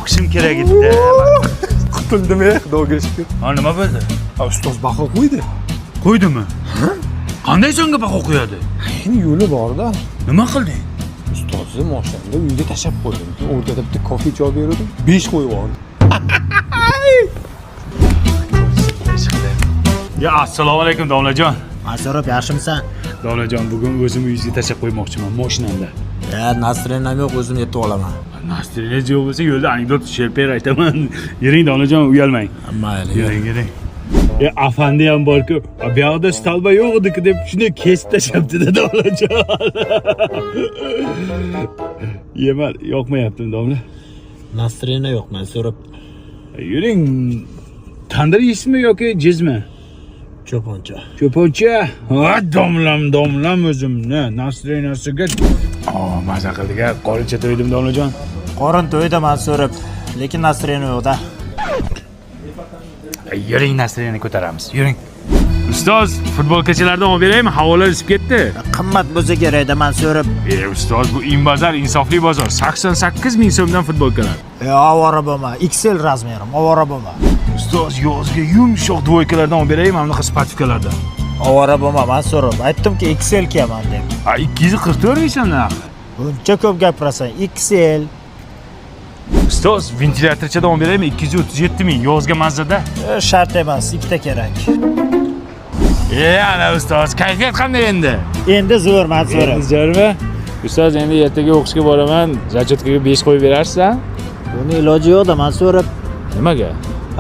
O'qishim kerak edi. Qutuldim, ey, Xudoga shukur. Ha, nima bo'ldi? Ha, ustoz baho qo'ydi. Qo'ydimi? Qanday so'nggi baho qo'yadi? Endi yo'li bor-da. Nima qilding? Ustozni mashinamda uyga tashlab qo'ydim. Keyin o'rtada bitta kofe choy berdim. 5 qo'yib yubordi. Ya, assalomu alaykum, domlajon. Mansurov, yaxshimisan? Domlajon, bugun o'zim uyingizga tashlab qo'ymoqchiman mashinamda. Ya, настроением yo'q, o'zim yetib olaman. Настроение yo'q bo'lsa, yo'lda anekdot sherper aytaman. Yuring, domlajon, uyalmang. Mayli. Yuring, yuring. Ya, afandi ham borku, bu yoqda stolba yo'q edi deb shunday kesib tashlabdi-da, domlajon. Yema, yoqmayaptimi, domla? Настроение yo'q, Mansurov. Yuring, tandir yeysizmi yoki jizmi? Cho'poncha. Cho'poncha. Ha, domlam, domlam o'zimni настроение siga. Oh, maza qildik a, qorincha to'ydim, domlajon. Qorin to'ydi, Mansurov, lekin настроение yo'q-da. Yuring, настроение ko'taramiz. Yuring. Ustoz, futbolkachalardan olib beraymi? Havolar isib ketdi. Qimmat bo'lsa kerakda, Mansurov. E, ustoz, bu Inbozor insofli bozor. 88 ming so'mdan futbolkalar. E, ovora bo'lma. XL размер im, ovora bo'lma. Ustoz, yozga yumshoq двойка lardan olib beraymi, mana bunaqa спортивка lardan? Ovora bo'lma, Mansurov. Aytdim-ki, XL kiyaman deb. A, 244 ming so'm narxi. Buncha ko'p gapirasan. XL. Ustoz, ventilyatorchadan olib beraymi? 237 ming, yozga mazada. E, shart emas, ikkita kerak. E, ana ustoz, kayfiyat qanday endi? Endi zo'r, Mansurov. Endi zo'rmi? Ustoz, endi ertaga o'qishga boraman. Зачётка ga 5 qo'yib berasiz? Buni iloji yo'q-da, Mansurov. Nimaga?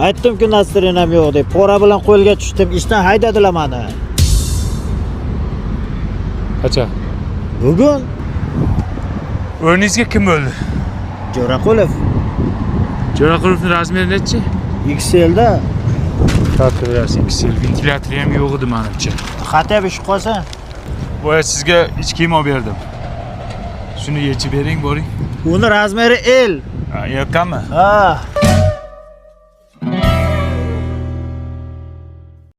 Aytdim-ku, настроением yo'q deb. Pora bilan qo'lga tushdim, ishdan haydadilar mani. Qachon? Bugun. O'rningizga kim bo'ldi? Jo'raqulov. Jo'raqulovning размер i nechi? XLda. Как раз XL, ventilyatori ham yo'q edi menimcha. Хотя бы shu qolsa. Boya sizga ich kiyim olib berdim. Shuni yechib bering, boring. Uni размер i L. Ha, yoqqanmi? Ha.